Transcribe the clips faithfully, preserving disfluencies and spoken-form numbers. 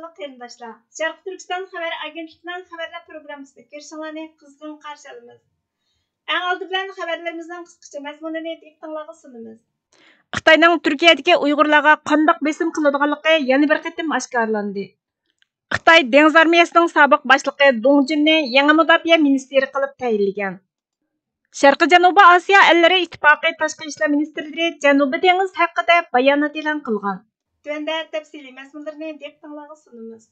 قېرىنداشلار، شەرقىي تۈركىستان خەۋەر ئاگېنتلىقىنىڭ خەۋەرلەر پروگراممىسىغا كىرىشىڭلارنى قىزغىن قارشى ئالىمىز. ئەڭ ئالدى بىلەن خەۋەرلىرىمىزنىڭ قىسقىچە مەزمۇنىنى دىققىتىڭلارغا سۇنىمىز. خىتاينىڭ تۈركىيەدىكى ئۇيغۇرلارغا قانداق بېسىم قىلىدىغانلىقى يەنە بىر قېتىم ئاشكارىلاندى. خىتاي دېڭىز ئارمىيەسىنىڭ سابىق باشلىقى دۇڭ جۈننى يېڭى مۇداپىئە مىنىستىرى قىلىپ تەيىنلىگەن. شەرقىي جەنۇبىي ئاسىيا ئەللىرى ئىتتىپاقى تاشقى ئىشلار مىنىستىرلىرى جەنۇبىي دېڭىز ھەققىدە بايانات ئېلان قىلغان. تۆۋەندە تەپسىلىي مەزمۇنلىرىنى دىققىتىڭلارغا سۇنىمىز.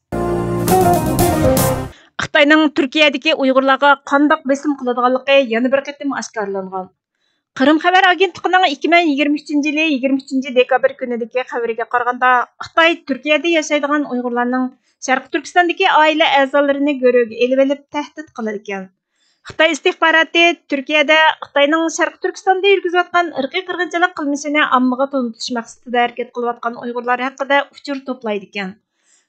خىتاينىڭ تۈركىيەدىكى ئۇيغۇرلارغا قانداق بېسىم قىلىدىغانلىقى يەنە بىر قېتىم ئاشكارىلانغان. قىرىم خەۋەر ئاگېنتلىقىنىڭ ئىككى مىڭ يىگىرمە ئۈچىنچى يىلى يىگىرمە ئۈچىنچى دېكابىر كۈنىدىكى خەۋىرىگە قارىغاندا، خىتاي تۈركىيەدە ياشايدىغان ئۇيغۇرلارنىڭ شەرقىي تۈركىستاندىكى ئائىلە ئەزالىرىنى گۆرۈگە ئېلىۋېلىپ تەھدىت قىلىدىكەن. خىتاي ئىستىخباراتى تۈركىيەدە خىتاينىڭ شەرقىي تۈركىستاندا يۈرگۈزۈۋاتقان ئىرقىي قىرغىنچىلىق قىلمىشىنى ئاممىغا تونۇتۇش مەقسىتىدە ھەرىكەت قىلىۋاتقان ئۇيغۇرلار ھەققىدە ئۇچۇر توپلايدىكەن.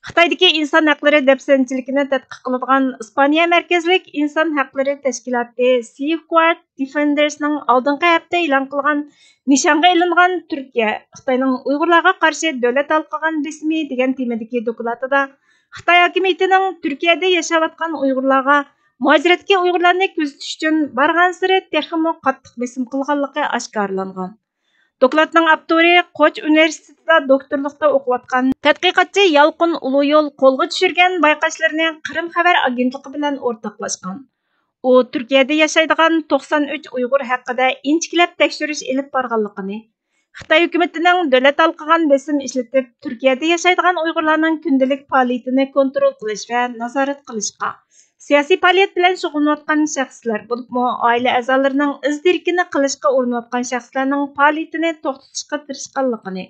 خىتايدىكى ئىنسان ھەقلىرى دەپسەندىچىلىكىنى تەتقىق قىلىدىغان ئىسپانىيە مەركەزلىك ئىنسان ھەقلىرى تەشكىلاتى سېفگارد دىفېندەرسنىڭ ئالدىنقى ھەپتە ئېلان قىلغان نىشانغا ئېلىنغان تۈركىيە خىتاينىڭ ئۇيغۇرلارغا قارشى دۆلەت ھالقىغان بېسىمى دېگەن تېمىدىكى دوكلاتىدا خىتاي ھاكىمىيىتىنىڭ تۈركىيەدە ياشاۋاتقان ئۇيغۇرلارغا مۇھاجىرەتتىكى ئۇيغۇرلارنى كۆزىتىش ئۈچۈن بارغانسېرى تېخىمۇ قاتتىق بېسىم قىلغانلىقى ئاشكارىلانغان. دوكلاتنىڭ ئاپتورى قوچ ئۇنىۋېرسىتېتىدا دوكتورلۇقتا ئوقۇۋاتقان تەتقىقاتچى يالقۇن ئۇلۇيول قولغا چۈشۈرگەن بايقاشلىرىنى قىرىم خەۋەر ئاگېنتلىقى بىلەن ئورتاقلاشقان. ئۇ تۈركىيەدە ياشايدىغان توقسان ئۈچ ئۇيغۇر ھەققىدە ئىنچىكىلەپ تەكشۈرۈش ئېلىپ بارغانلىقىنى، خىتاي ھۆكۈمىتىنىڭ دۆلەت ھالقىغان بېسىم ئىشلىتىپ، تۈركىيەدە ياشايدىغان ئۇيغۇرلارنىڭ كۈندىلىك پائالىيىتىنى كونترول قىلىش ۋە نازارەت قىلىشقا، سىياسىي پائالىيەت بىلەن شۇغۇللىنىۋاتقان شەخسلەر، بولۇپمۇ ئائىلە ئەزالىرىنىڭ ئىز دېرىكىنى قىلىشقا ئۇرۇنۇۋاتقان شەخسلەرنىڭ پائالىيىتىنى توختىتىشقا تىرىشقانلىقىنى،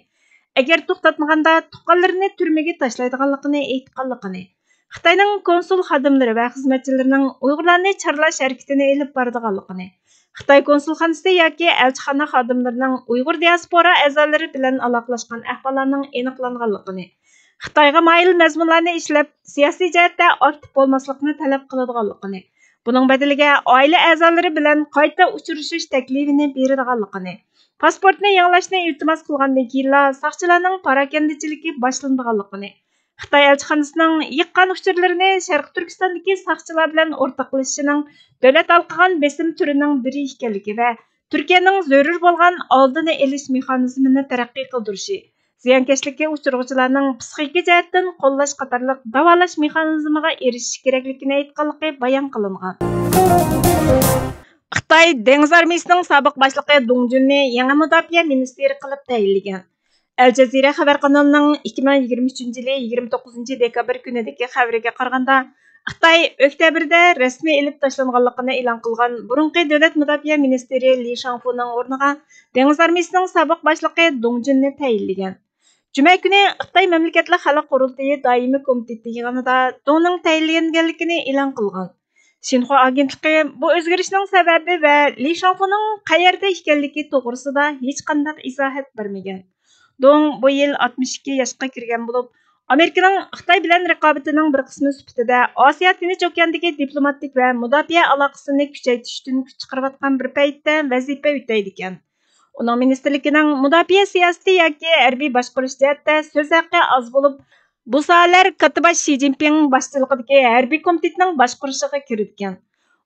ئەگەر توختاتمىغاندا تۇغقانلىرىنى تۈرمىگە تاشلايدىغانلىقىنى ئېيتقانلىقىنى، خىتاينىڭ كونسۇل خادىملىرى ۋە خىزمەتچىلىرىنىڭ ئۇيغۇرلارنى چارلاش ھەرىكىتىنى ئېلىپ بارىدىغانلىقىنى، خىتاي كونسۇلخانىسى ياكى ئەلچىخانا خادىملىرىنىڭ ئۇيغۇر دىياسپورا ئەزالىرى بىلەن ئالاقىلاشقان ئەھۋاللارنىڭ ئېنىقلانغانلىقىنى، خىتايغا مايىل مەزمۇنلارنى ئىشلەپ، سىياسىي جەھەتتە ئاكتىپ بولماسلىقنى تەلەپ قىلىدىغانلىقىنى، بۇنىڭ بەدىلىگە ئائىلە ئەزالىرى بىلەن قايتا ئۇچرىشىش تەكلىپىنى بېرىدىغانلىقىنى، پاسپورتنى يېڭىلاشنى ئىلتىماس قىلغاندىن كېيىنلا ساقچىلارنىڭ پاراكەندىچىلىكى باشلىنىدىغانلىقىنى، خىتاي ئەلچىخانىسىنىڭ يىغقان ئۇچۇرلىرىنى شەرقىي تۈركىستاندىكى ساقچىلار بىلەن ئورتاقلىشىشىنىڭ دۆلەت ھالقىغان بېسىم تۈرىنىڭ بىرى ئىكەنلىكى ۋە تۈركىيەنىڭ زۆرۈر بولغان ئالدىنى ئېلىش مېخانىزمىنى تەرەققىي قىلدۇرۇشى، زىيانكەشلىككە ئۇچرىغۇچىلارنىڭ پسىخىكا جەھەتتىن قوللاش قاتارلىق داۋالاش مېخانىزمىغا ئېرىشىش كېرەكلىكىنى ئېيتقانلىقى بايان قىلىنغان. خىتاي دېڭىز ئارمىيىسىنىڭ سابىق باشلىقى دۇڭ جۈننى يېڭى مۇداپىئە مىنىستىرى قىلىپ تەيىنلىگەن. ئەل جەزىرە خەۋەر قانىلىنىڭ ئىككى مىڭ يىگىرمە ئۈچىنچى يىلى يىگىرمە توققۇزىنچى دېكابىر كۈنىدىكى خەۋىرىگە قارىغاندا، خىتاي ئۆكتەبىردە رەسمىي ئېلىپ تاشلانغانلىقىنى ئېلان قىلغان بۇرۇنقى دۆلەت مۇداپىئە مىنىستىرى لى شاڭفۇنىڭ ئورنىغا دېڭىز ئارمىيىسىنىڭ سابىق باشلىقى دۇڭ جۈننى تەيىنلىگەن. جۈمە كۈنى خىتاي مەملىكەتلىك خەلق قۇرۇلتىيى دائىمىي كومىتېتى يىغىنىدا دۇڭنىڭ تەيىنلەنگەنلىكىنى ئېلان قىلغان. شىنخۇا ئاگېنتلىقى بۇ ئۆزگىرىشنىڭ سەۋەبى ۋە لى شاڭفۇنىڭ قەيەردە ئىكەنلىكى توغرىسىدا ھېچقانداق ئىزاھات بەرمىگەن. دۇڭ بۇ يىل ئاتمىش ئىككى ياشقا كىرگەن بولۇپ، ئامېرىكىنىڭ خىتاي بىلەن رىقابىتىنىڭ بىر قىسمى سۈپىتىدە ئاسىيا تىنچ ئوكياندىكى دىپلوماتىك ۋە مۇداپىئە ئالاقىسىنى كۈچەيتىش ئۈچۈن كۈچ چىقىرىۋاتقان بىر پەيتتە ۋەزىپە ئۆتەيدىكەن. ئۇنىڭ مىنىستىرلىكىنىڭ مۇداپىئە سىياسىتى ياكى ھەربىي باشقۇرۇش جەھەتتە سۆز ھەققى ئاز بولۇپ، بۇ ساھەلەر كاتتىباش شى جىنپىڭ باشچىلىقىدىكى ھەربىي كومىتېتنىڭ باشقۇرۇشىغا كىرىدىكەن.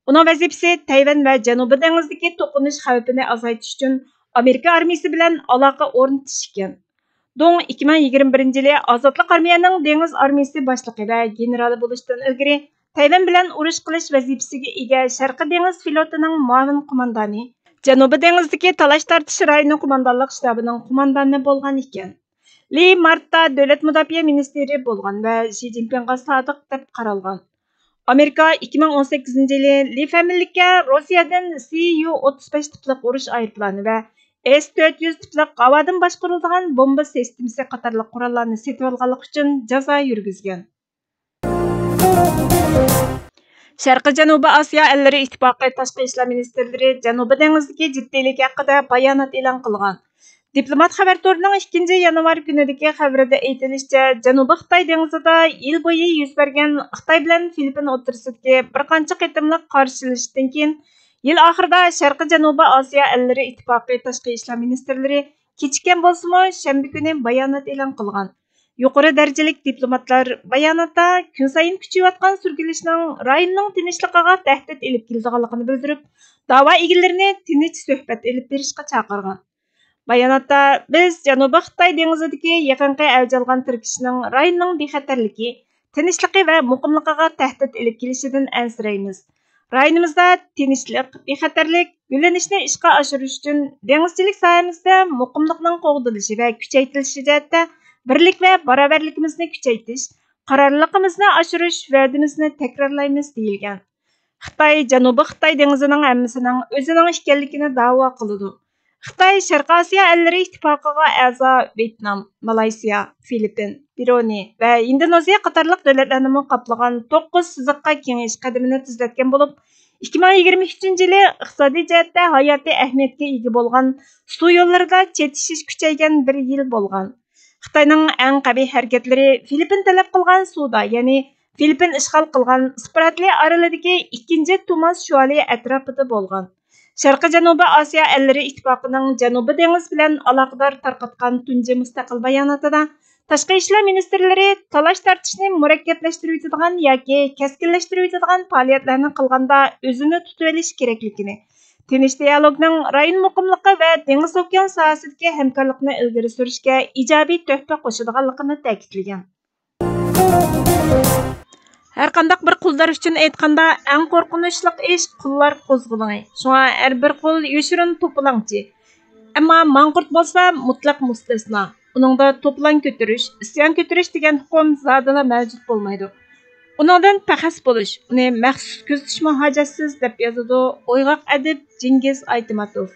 ئۇنىڭ ۋەزىپىسى تەيۋەن ۋە جەنۇبىي دېڭىزدىكى توقۇنۇش خەۋپىنى ئازايتىش ئۈچۈن ئامېرىكا ئارمىيىسى بىلەن ئالاقە ئورنىتىش ئىكەن. دۇڭ ئىككى مىڭ يىگىرمە بىرىنچى يىلى ئازادلىق ئارمىيەنىڭ دېڭىز ئارمىيىسى باشلىقى ۋە گېنېرالى بولۇشتىن ئىلگىرى، تەيۋەن بىلەن ئۇرۇش قىلىش ۋەزىپىسىگە ئىگە شەرقىي دېڭىز فلوتىنىڭ مۇئاۋىن قوماندانى، جەنۇبىي دېڭىزدىكى تالاش تارتىش رايونى قوماندانلىق شتابىنىڭ قوماندانى بولغان ئىكەن. لى مارتتا دۆلەت مۇداپىئە مىنىستىرى بولغان ۋە شى جىنپىڭغا سادىق دەپ قارالغان. ئامېرىكا ئىككى مىڭ ئون سەككىزىنچى يىلى لى فەمىنلىككە روسىيەدىن سى يۇ ئوتتۇز بەش تىپلىق ئۇرۇش ئايروپىلانى ۋە ئېس تۆت يۈز تىپلىق ھاۋادىن باشقۇرۇلىدىغان بومبا سىستېمىسى قاتارلىق قوراللارنى سېتىۋالغانلىقى ئۈچۈن جازا يۈرگۈزگەن. شەرقىي جەنۇبىي ئاسىيا ئەللىرى ئىتتىپاقى تاشقى ئىشلار مىنىستىرلىرى جەنۇبىي دېڭىزدىكى جىددىيلىك ھەققىدە بايانات ئېلان قىلغان. دىپلومات خەۋەر تورىنىڭ ئىككىنچى يانۋار كۈنىدىكى خەۋىرىدە ئېيتىلىشىچە، جەنۇبىي خىتاي دېڭىزىدا يىل بويى يۈز بەرگەن خىتاي بىلەن فىلىپپىن ئوتتۇرىسىدىكى بىر قانچە قېتىملىق قارشىلىشىشتىن كېيىن، يىل ئاخىرىدا شەرقىي جەنۇبىي ئاسىيا ئەللىرى ئىتتىپاقى تاشقى ئىشلار مىنىستىرلىرى كېچىككەن بولسىمۇ، شەنبە كۈنى بايانات ئېلان قىلغان. يۇقىرى دەرىجىلىك دىپلوماتلار باياناتتا كۈنسايىن كۈچىيىۋاتقان سۈرگۈنلىشىشنىڭ رايوننىڭ تىنچلىقىغا تەھدىت ئېلىپ كېلىدىغانلىقىنى بىلدۈرۈپ، داۋا ئىگىلىرىنى تىنچ سۆھبەت ئېلىپ بېرىشقا چاقىرغان. باياناتتا، بىز جەنۇبىي خىتاي دېڭىزىدىكى يېقىنقى ئەۋج ئالغان تىركىشىشنىڭ رايوننىڭ بىخەتەرلىكى، تىنچلىقى ۋە مۇقىملىقىغا تەھدىت ئېلىپ كېلىشىدىن ئەنسىرەيمىز. رايونىمىزدا تىنچلىق، بىخەتەرلىك، گۈللىنىشنى ئىشقا ئاشۇرۇش ئۈچۈن دېڭىزچىلىك ساھەمىزدە مۇقىملىقنىڭ قوغدىلىشى ۋە كۈچەيتىلىشى جەھەتتە بىرلىك ۋە باراۋەرلىكىمىزنى كۈچەيتىش، قارارلىقىمىزنى ئاشۇرۇش ۋەدىمىزنى تەكرارلايمىز، دېيىلگەن. خىتاي جەنۇبىي خىتاي دېڭىزىنىڭ ھەممىسىنىڭ ئۆزىنىڭ ئىكەنلىكىنى دەۋا قىلىدۇ. خىتاي شەرقىي ئاسىيا ئەللىرى ئىتتىپاقىغا ئەزا ۋيېتنام، مالايسىيا، فىلىپپىن، برۇنېي ۋە ھىندونېزىيە قاتارلىق دۆلەتلەرنىمۇ قاپلىغان توققۇز سىزىققا كېڭىيىش قەدىمىنى تېزلەتكەن بولۇپ، ئىككى مىڭ يىگىرمە ئۈچىنچى يىلى ئىقتىسادىي جەھەتتە ھاياتىي ئەھمىيەتكە ئىگە بولغان سۇ يوللىرىدا چېتىشىش كۈچەيگەن بىر يىل بولغان. خىتاينىڭ ئەڭ قەبىھ ھەرىكەتلىرى فىلىپپىن تەلەپ قىلغان سۇدا، يەنى فىلىپپىن ئىشغال قىلغان سپراتلى ئارىلىدىكى ئىككىنچى توماس شوالى ئەتراپىدا بولغان. شەرقىي جەنۇبىي ئاسىيا ئەللىرى ئىتتىپاقىنىڭ جەنۇبىي دېڭىز بىلەن ئالاقىدار تارقاتقان تۇنجى مۇستەقىل باياناتىدا، تاشقى ئىشلار مىنىستىرلىرى تالاش-تارتىشنى مۇرەككەپلەشتۈرۈۋېتىدىغان ياكى كەسكىنلەشتۈرۈۋېتىدىغان پائالىيەتلەرنى قىلغاندا ئۆزىنى تۇتۇۋېلىش كېرەكلىكىنى، تىنچ دىيالوگنىڭ رايون مۇقىملىقى ۋە دېڭىز ئوكيان ساھەسىدىكى ھەمكارلىقنى ئىلگىرى سۈرۈشكە ئىجابىي تۆھپە قوشىدىغانلىقىنى تەكىتلىگەن. ھەرقانداق بىر قۇلدار ئۈچۈن ئېيتقاندا، ئەڭ قورقۇنچلۇق ئىش قۇللار قوزغىلىڭى. شۇڭا ھەر بىر قۇل يوشۇرۇن توپىلاڭچى. ئەمما ماڭقۇرت بولسا مۇتلەق مۇستەسنا. ئۇنىڭدا توپىلاڭ كۆتۈرۈش، ئىسيان كۆتۈرۈش دېگەن ئۇقۇم زادىلا مەۋجۇت بولمايدۇ. ئۇنىڭدىن پەخەس بولۇش، ئۇنى مەخسۇس كۆزىتىشمۇ ھاجەتسىز، دەپ يازىدۇ ئويغاق ئەدىب جىڭگىز ئايتماتوف.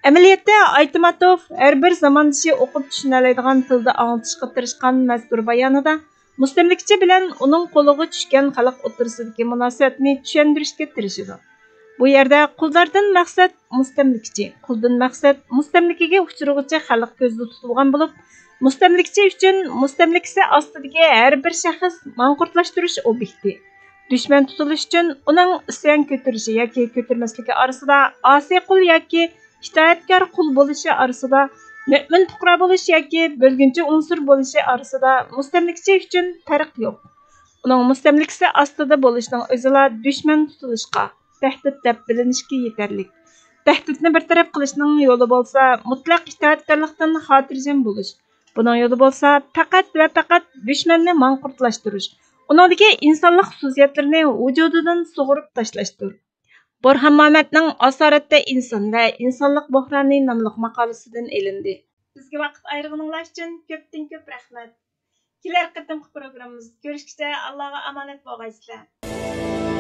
ئەمەلىيەتتە، ئايتماتوف ھەر بىر زاماندىشى ئوقۇپ چۈشىنەلەيدىغان تىلدا ئاڭلىتىشقا تىرىشقان مەزكۇر بايانىدا مۇستەملىكىچى بىلەن ئۇنىڭ قولىغا چۈشكەن خەلق ئوتتۇرىسىدىكى مۇناسىۋەتنى چۈشەندۈرۈشكە تىرىشىدۇ. بۇ يەردە قۇلداردىن مەقسەت مۇستەملىكىچى، قۇلدىن مەقسەت مۇستەملىكىگە ئۇچرىغۇچى خەلق كۆزدە تۇتۇلغان بولۇپ، مۇستەملىكىچى ئۈچۈن مۇستەملىكىسى ئاستىدىكى ھەر بىر شەخس ماڭقۇرتلاشتۇرۇش ئوبيېكتى. دۈشمەن تۇتۇلۇش ئۈچۈن ئۇنىڭ ئىسيان كۆتۈرۈشى ياكى كۆتۈرمەسلىكى ئارىسىدا، ئاسىي قۇل ياكى ئىتائەتكار قۇل بولۇشى ئارىسىدا، مۆمىن پۇقرا بولۇش ياكى بۆلگۈنچى ئۇنسۇر بولۇشى ئارىسىدا مۇستەملىكىچى ئۈچۈن پەرق يوق. ئۇنىڭ مۇستەملىكىسى ئاستىدا بولۇشنىڭ ئۆزىلا دۈشمەن تۇتۇلۇشقا، تەھدىت دەپ بىلىنىشكە يېتەرلىك. تەھدىتنى بىر تەرەپ قىلىشنىڭ يولى بولسا مۇتلەق ئىتائەتكارلىقتىن خاتىرجەم بولۇش. بۇنىڭ يولى بولسا پەقەت ۋە پەقەت دۈشمەننى ماڭقۇرتلاشتۇرۇش، ئۇنىڭدىكى ئىنسانلىق خۇسۇسىيەتلىرىنى ۋۇجۇدىدىن سۇغۇرۇپ تاشلاشتۇر. بورھان مامەتنىڭ ئاسارەتتە ئىنسان ۋە ئىنسانلىق بوھرانى ناملىق ماقالىسىدىن ئېلىندى. بىزگە ۋاقىت ئايرىغىنىڭلار ئۈچۈن كۆپتىن كۆپ رەھمەت. كېلەر قېتىمقى پروگراممىمىزدا كۆرۈشكىچە ئاللاغا ئامانەت بولغايسىلەر.